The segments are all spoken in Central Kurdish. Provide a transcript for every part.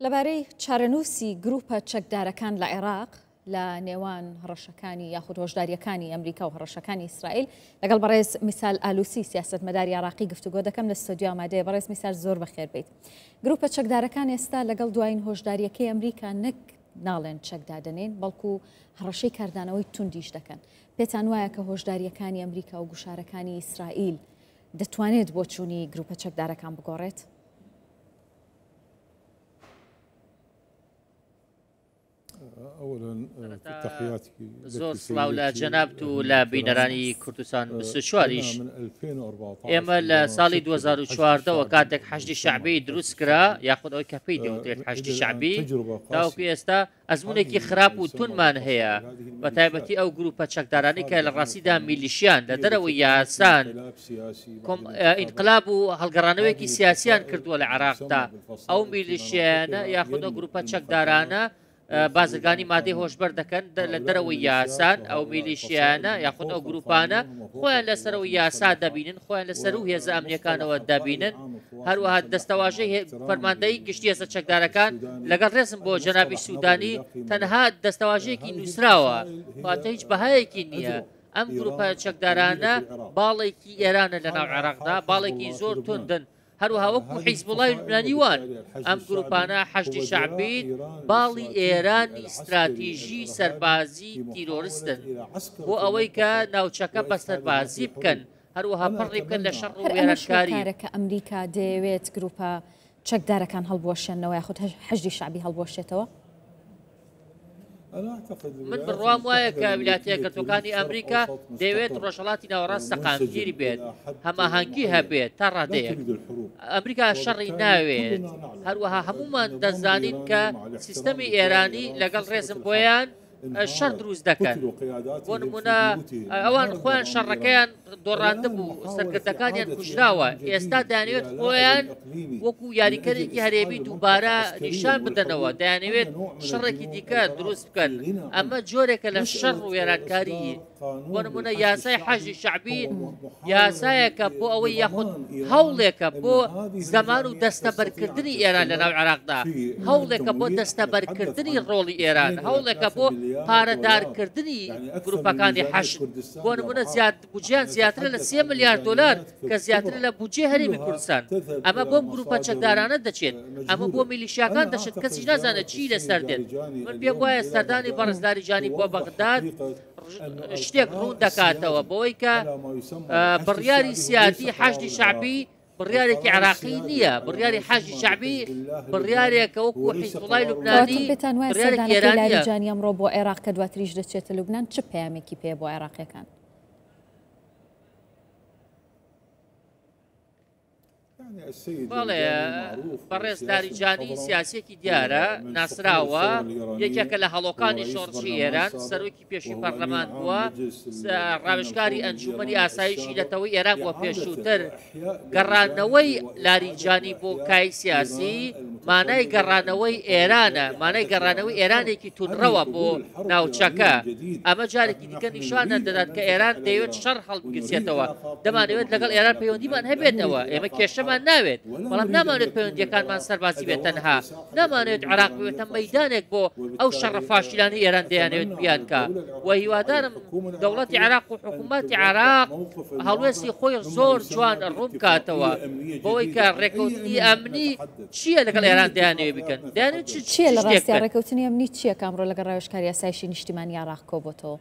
لەبارەی چارەنووسی گروپە چەکدارەکان لە عێراق لە نێوان هەڕەشەکانی یاخود هۆشداریەکانی ئەمریکا و هەڕەشەکانی ئیسرائیل لەگەڵ بەڕێز میسال ئالوسی سیاسەتمەداری عێراقی گفتوگۆ دەکەم لە ستۆدیۆ ئامادەیە. بەڕێز میسال زۆر بەخێر بیت. گروپە چەکدارەکان ئێستا لەگەڵ دوایین هۆشداریەکەی ئەمریکا نەک ناڵێن چەک دادەنێن بەڵکو هەڕەشەی کاردانەوەی توندیش دەکەن. پێتان وایە کە هۆشداریەکانی ئەمریکا و گوشارەکانی ئیسرائیل دەتوانێت بۆچوونی گروپە چەکدارەکان بگۆڕێت؟ زۆر سڵاو لە جەنابت و لە بینەرانی کوردستان 24یش. ئێمە لە ساڵی 2014ەوە کاتێک حەشدی شەعبی دروست کرا یاخود ئەوەی کە پێی دەوترێت حەشدی شەعبی تاوەکو ئێستا ئەزمونێکی خراپ و توندمان هەیە بە تایبەتی ئەو گروپە چەکدارانەی کە لە ڕاستیدا میلیشیان لە دەرەوەی یاسان ئینقلاب و هەڵگەڕانەوەیەکی سیاسیان کردووە لە عێراقدا ئەو میلیشیانە یاخود ئەو گروپە چەکدارانە بازرگانی مادەی هۆشبەر دەکەن لە دەرەوەی یاسان ئەو میلیشیانە یاخود ئەو گروپانە خۆیان لەسەرەوە یاسا دەبینن خۆیان لەسەر و هێزە ئەمنیەکانەوە دەبینن هەروەها دەستەواژەی فەرماندەیی گشتی هێزە چەکدارەکان لەگەڵ ڕێزم بۆ جەنابی سوودانی تەنها دەستەواژەیەکی نووسراوە واتە هیچ بەهایەکی نییە. ئەم گروپە چەکدارانە باڵێکی ئێرانە لە ناو عێراقدا باڵێکی زۆر توندن هەروەها وەکو حیزبوڵای لوبنانی وان ئەم گروپانە حەشدی شەعبی باڵی ئێرانی ستراتیژی سەربازی تیرۆرستن بۆ ئەوەی کە ناوچەکە بە سەربازی بکەن هەروەها پڕی بکەن لە شەڕ و هەر ئەمەش وێرانکاری. هۆکارە کە ئەمریکا دەیەوێت گروپە چەکدارەکان هەڵبوەشێنەوە یاخود حەشدی شەعبی هەڵبوەشێتەوە؟ من بڕوام وایە کە ویلایەتە یەکگرتووەکانی ئەمریکا دەیەوێت ڕۆژهەڵاتی ناوەڕاست سەقامگیر بێت، هەماهەنگی هەبێت تا ڕادەیەک. ئەمریکا شەڕی ناوێت، هەروەها هەموومان دەزانین کە سیستەمی ئێرانی لەگەڵ ڕێزم بۆیان شەڕ دروست دەکەن. بۆ نمونە ئەوان خۆیان شەڕەکەیان دۆڕاندبوو، سەرکردەکانیان کوژراوە، ئێستا دەیانەوێت خۆیان وەکو یاریکەرێکی هەرێمی دووبارە نیشان بدەنەوە، دەیانەوێت شەڕێکی دیکە دروست بکەن، ئەمە جۆرێکە لە شەڕ و وێرانکاری. بۆ نمونە یاسای حەشدی شەعبی یاسایەکە بۆ ئەوەی یاخود هەوڵێکە بۆ زەمان و دەستەبەرکردنی ئێران لە ناو عێراقدا، هەوڵێکە بۆ دەستەبەرکردنی ڕۆڵی ئێران، هەوڵێکە بۆ پارەدارکردنی گروپەکانی حەشد، بۆ نمونە زیاد بودجەیان زیاترە لە 3 ملیار دۆلار کە زیاترە لە بودجەی هەرێمی کوردستان، ئەمە بۆم گروپە چەکدارانە دەچێت، ئەمە بۆ میلیشیاکان دەچێت، کەسیش نازانێت چی لەسەر دێت. من پێم وایە سەردانی بەڕێز لاریجانی بۆ بەغداد شتێک ڕوون دەکاتەوە بەوەی کە بڕیاری سیادی حەشدی شەعبی بڕیارێکی عێراقی نییە، بڕیاری حەشدی شەعبی بڕیارێکە وەکو حیزبوڵای لوبنانی پێتان وایە بڕیارێکی سەردانەکەی ئێرانییە. لاریجانی ئەمڕۆ بۆ عێراق کە دواتریش دەچێتە لوبنان چ پەیامێکی پێیە بۆ عێراقییەکان؟ بەڵێ بەڕێز لاریجانی سیاسیەکی دیارە ناسراوە یەکێکە لە هەڵۆکانی شۆڕشی ئێران سەرۆکی پێشووی پەرلەمان بووە ڕاوێژکاری ئەنجومەنی ئاسایشی نەتەوەی ئێران بووە پێشووتر گەڕانەوەی لاریجانی بۆ کای سیاسی مانای گەڕانەوەی ئێرانە مانای گەڕانەوەی ئێرانێکی توندڕەوە بۆ ناوچەکە ئەمە جارێکی دیکە نیشانە دەدات کە ئێران دەیەوێت شەڕ هەڵبگیرسێتەوە دەمانەوێت لەگەڵ ئێران پەیوەندیمان هەبێتەوە ئێمە کێشەمان ناوێت بەڵام نامانێت پەیوەندیەکانمان سەربازی بێت تەنها نامانەوێت عێراق ببێتە مەیدانێک بۆ ئەو شەڕە فاشیلانەی ئێران دەیانەوێت بیانکا و هیوادارم دەوڵەتی عێراق و حکوومەتی عێراق هەڵوێستی خۆی زۆر جوان ڕوون بکاتەوە بەوەی کە ڕێکەوتنی ئەمنی چییە لەگەڵ ئێران دەیانەوێت بکەن دەیانەوێت چ چییە لە شتێک ڕاستیا بکەن؟ ڕێکەوتنی ئەمنی چییە کە ئەمڕۆ لەگەڵ ڕاوێژکاری ئاسایشی نیشتیمانی عێراق کۆبۆتەوە؟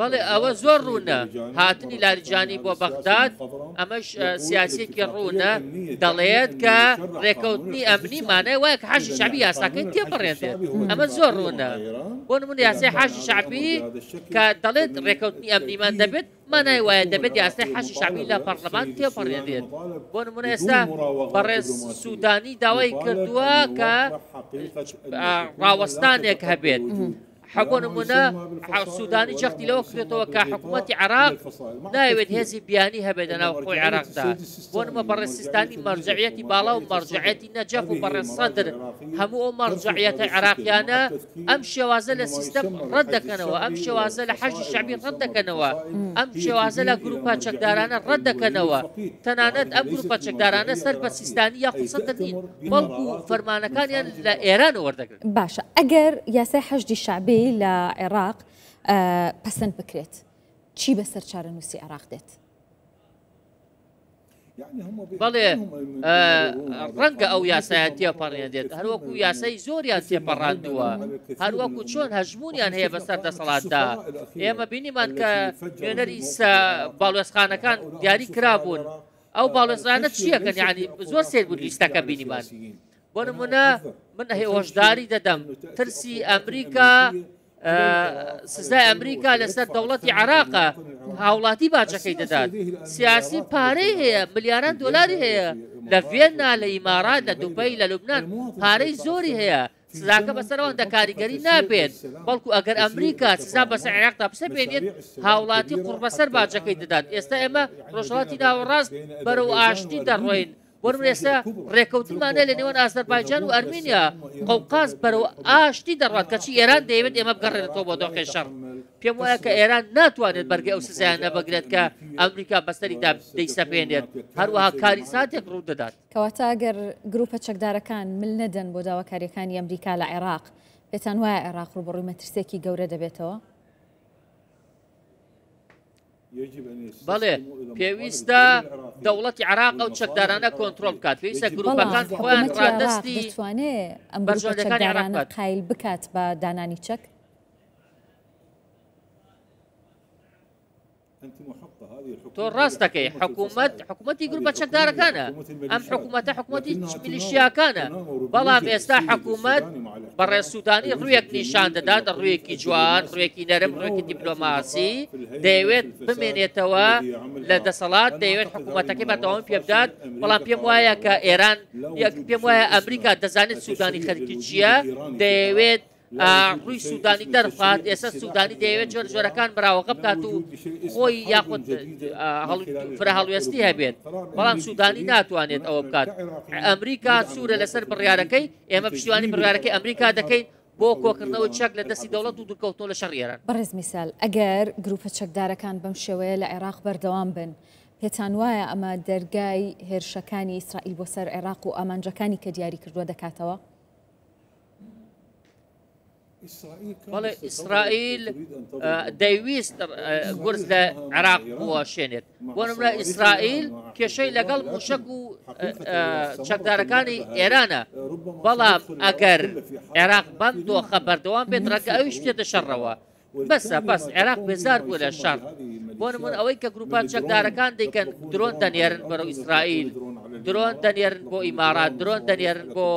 بەڵێ ئەوە زۆر ڕوونە، هاتنی لاریجانی بۆ بەغداد، ئەمەش سیاسییەکی ڕوونە، دەڵێت کە ڕێکەوتنی ئەمنی مانای وایە کە حەشدی شەعبی یاساکەی تێپەڕێنرێت، ئەمە زۆر ڕوونە. بۆ نموونە یاسای حەشدی شەعبی کە دەڵێت ڕێکەوتنی ئەمنیمان دەبێت، مانای وایە دەبێت یاسای حەشدی شەعبی لە پەڕلەمان تێپەڕێنرێت. بۆ نموونە ئێستا بەڕێز سوودانی داوای کردووە کە ڕاوەستانێک هەبێت. بۆ نمونە سوودانی جەختی لەوە کردێتەوە کە حکوومەتی عراق ناوێت هێزی بیانی هەبێت لە ناو خۆی عێراقدا. بۆ نمە بەڕێز سیستانی مەرجعیەتی باڵا و مەرجعیەتی نەجەف و بەڕێز سەدر، هەموو ئەو مەرجعیەتە عێراقیانە ئەم شێوازە لە سیستەم ڕەت دەکەنەوە، ئەم شێوازە لە حەشدی شەعبی ڕەت دەکەنەوە، ئەم شێوازە لە گروپە چەکدارانە ڕەت دەکەنەوە، تەنانەت ئەم گروپە چەکدارانە سەر بە سیستانی یاخود سەدر نین، بەڵکو فەرمانەکانیان لە ئێرانەوە وەردەگرن. باشە ئەگەر یاسای حەشدی شەعبی لە عێراق پەسەند بکرێت چی بەسەر چارەنووسی عێراق دێت؟ بەڵێ ڕەنگە ئەو یاسایان تێپەڕێنرێت هەروەکو یاسای زۆریان تێپەڕاندووە هەروەکو چۆن هەژمونیان هەیە بەسەر دەسەڵاتدا ئێمە بینیمان کە نوێنەری باڵوێزخانەکان دیاری کرابوون ئەو باڵوێزانە چیەکەن یعنی زۆر سێر بوو لیستەکە بینیمان بۆ نمونە من هۆشداری دەدەم ترسی ئەمریکا سزای ئەمریکا لەسەر دەوڵەتی عراقە هاوڵاتی باجەکەی دەدات سیاسی پارەی هەیە ملیاران دۆلاری هەیە لە ڤێننا لە ئیمارات لە دوبەی لە لوبناان پارەی زۆری هەیە سزاکە بەسەرەوەندە کاریگەری نابێت بەڵکو ئەگەر ئەمریکا سزا بەسەر عێراقدا بسەپێنێت هاوڵاتی قوڕبەسەر باجەکەی دەدات ئێستا ئێمە ڕۆژهەڵاتی ناوەڕاست بەرەو ئاشتی دەڕۆین بۆ نمونە ئێستا ڕێکەوتنمان هەیە لە نێوان ئازەربایجان و ئەرمینیا، قەوقاز بەرەو ئاشتی دەڕوات، کەچی ئێران دەیەوێت ئێمە بگەڕێنێتەوە بۆ دۆخی شەڕ. پێم وایە کە ئێران ناتوانێت بەرگەی ئەو سزایانە بگرێت کە ئەمریکا بەسەریدا دەیسەپێنێت، هەروەها کاریساتێک ڕوو دەدات. کەواتە ئەگەر گروپە چەکدارەکان مل نەدەن بۆ داواکارییەکانی ئەمریکا لە عێراق، پێتان وایە عێراق ڕووبەڕووی مەترسییەکی گەورە دەبێتەوە؟ بەڵێ پێویستە دەوڵەتی عراق ئەو چەکدارانە کۆنترۆڵ بکات پێویستە گروپەکان خۆیان ڕادەستی دەتوانێ ئەم گروپە چەکدارانە قایل بکات بە دانانی چەک؟ تۆ ڕاست دەکەی حکوومەت حکوومەتی گروپە چەکدارەکانە ئەم حکوومەتە حکوومەتی میلیشیاکانە بەڵام ئێستا حکوومەت بەڕێز سوودانی ڕوویەک نیشان دەدات ڕوویەکی جوان ڕوویەکی نەرم ڕوویەکی دیپلۆماسی دەیەوێت بمێنێتەوە لە دەسەڵات دەیەوێت حکوومەتەکەی بەردەوامی پێ بدات بەڵام پێم وایە کە ئێران پێم وایە ئەمریکا دەزانێت سوودانی خەریکی چییە دەیەوێت ڕووی سوودانی دەرخات ئێستا سوودانی دەیەوێت جۆر جۆرەکان براوەکە بکات و خۆی یاخود فرە هەڵوێستی هەبێت بەڵام سوودانی ناتوانێت ئەوە بکات ئەمریکا سوورە لەسەر بڕیارەکەی ئێمە پشتیوانی بڕیارەکەی ئەمریکا دەکەین بۆ کۆکردنەوەی چەک لە دەستی دەوڵەت و دوورکەوتنەوە لە شەڕی ئێران. بەڕێز میسال، ئەگەر گروپە چەکدارەکان بەم شێوەیە لە عێراق بەردەوام بن، پێتان وایە ئەمە دەرگای هێرشەکانی ئیسرائیل بۆ سەر عێراق و ئامانجەکانی کە دیاری کردووە دەکاتەوە؟ بەڵێ ئیسرائیل دەیویست گورز لە عێراق بوەشێنێت بۆ نمونە ئیسرائیل کێشەی لەگەڵ موشک و چەکدارەکانی ئێرانە بەڵام ئەگەر عێراق بەم دۆخە بەردەوام بێت ڕەنگە ئەویش بچێتە شەڕەوە بەسە بەس عێراق بێزار بووە لە شەڕ بۆ نمونە ئەوەی کە گروپە چەکدارەکان دەیکەن درۆن دەنێرن بەرەو ئیسرائیل درۆن دەنێرن بۆ ئیمارات درۆن دەنێرن بۆ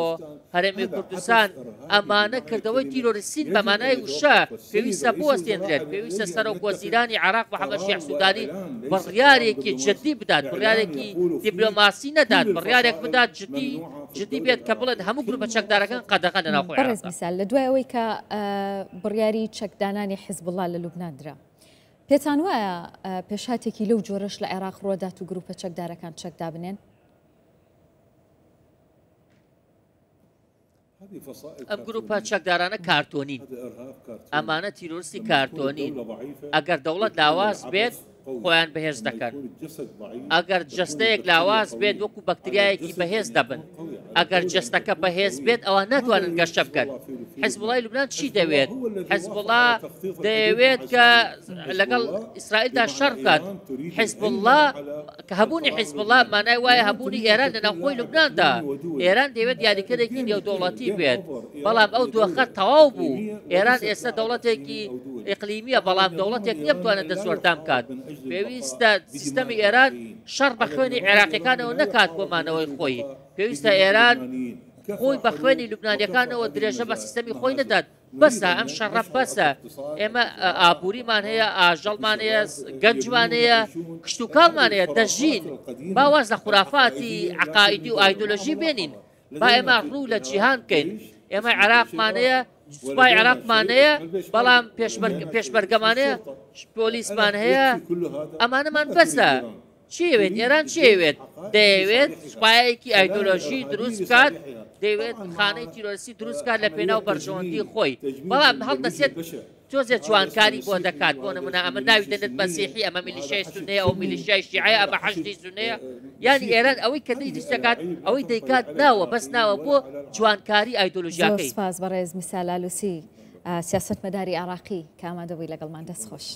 هەرێمی کوردستان ئەمانە کردەوەی تیرۆریستین بە مانای وشە پێویستە بوەستێندرێت پێویستە سەرۆک وەزیرانی عێراق محەممەد شیاع سوودانی بڕیارێکی جدی بدات بڕیارێکی دیپلۆماسی نەدات بڕیارێک بدات جدی جدی بێت کە بڵێت هەموو گروپە چەکدارەکان قەدەغە لە ناوخۆی بەڕێز میسال لە دوای ئەوەی کە بڕیاری چەکدانانی حیزبوڵڵا لە لوبنان درا پێتان وایە پێشهاتێکی لەو جۆرەش لە عێراق ڕووەدات و گروپە چەکدارەکان چەک دابنێن؟ ئەم گروپە چەکدارانە کارتۆنین، ئەمانە تیرۆرستی کارتۆنین، ئەگەر دەوڵەت لاواز بێت خۆیان بەهێز دەکەن، ئەگەر جەستەیەک لاواز بێت وەکو بەکتریایەکی بەهێز دەبن، ئەگەر جەستەکە بەهێز بێت ئەوە ناتوانن گەشە بکەن. حزبوڵای لوبنان چی دەوێت؟ حزبوڵا دەیەوێت کە لەگەڵ ئیسرائیلدا شەڕ بکات. حزبوڵا کە هەبوونی حیزبوڵا مانای وایە هەبوونی ئێران لە ناوخۆی لوبناندا. ئێران دەیەوێت یاریکەرێکی نێودەوڵەتی بێت، بەڵام ئەو دۆخە تەواو بوو. ئێران ئێستا دەوڵەتێکی ئیقلیمییە، بەڵام دەوڵەتێک نییە بتوانێت دەستوەردان بکات. پێویستە سیستەمی ئێران شەڕ بە خوێنی عێراقییەکانەوە نەکات بۆ مانەوەی خۆی. پێویستە ئێران خۆی بە خوێنی لوبنانییەکانەوە درێژە بە سیستەمی خۆی نەدات. بەسە ئەم شەڕە بەسە ئێمە ئابووریمان هەیە ئاژەڵمان هەیە گەنجمان هەیە کشتتوکاڵمان هەیە دەژین با واز لە خورافاتی عقائیدی و ئایدۆلۆژی بێنین با ئێمە ڕوو لە جیهان بکەین ئێمە عێراقمان هەیە. سوپای عێراقمان هەیە، بەڵام پێشمەرگەمان هەیە، پۆلیسمان هەیە، ئەمانەمان بەسە. چی ئەوێت؟ ئێران چی ئەوێت؟ دەیەوێت سوپایەکی ئایدۆلۆژی دروست بکات، دەیەوێت خانەی تیرۆریستی دروست بکات لە پێناو بەرژەوەندی خۆی، بەڵام هەڵدەسێت تۆزێ جوانکاری بۆ دەکات، بۆ نمونە ئەمە ناوی دەنێت مەسیحی، ئەمە میلیشیای سوننەیە، ئەو میلیشیای شیعەیە، ئەمە حەشدی سوننەیە، یانی ئێران ئەوەی کە دروست دەکات، ئەوەی دەیکات ناوە، بەس ناوە بۆ جوانکاری زۆر ئایدۆلۆژیاکەی. سوپاس بەڕێز میسال ئالوسی، سیاسەتمەداری عێراقی کە ئامادەبووی لەگەڵمان، دەست خۆش.